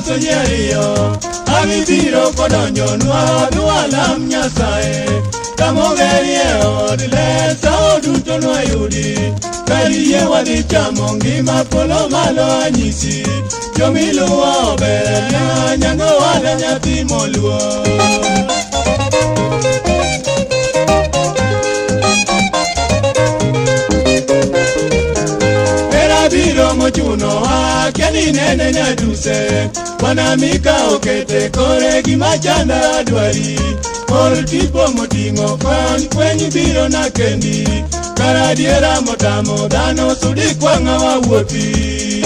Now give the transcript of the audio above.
Waloso ji ariyo, hawi biro kodonjonwa, dhi walam Nyasaye. Kamogerie od ler, sawo duto nwayudi. Kar yie wadhi chamo ngima polo malo anyisi. Jomiluwo oberna, nyango wala nyathi moluor. Hera biro mochunowa, kia ni nene nyaduse. Bwana Mika okete kore gima chanda dwari. Or tipo moting'o kony, fweny biro na kendi. Kar adiera motamo dhano, sudi kwang'a wawuothi.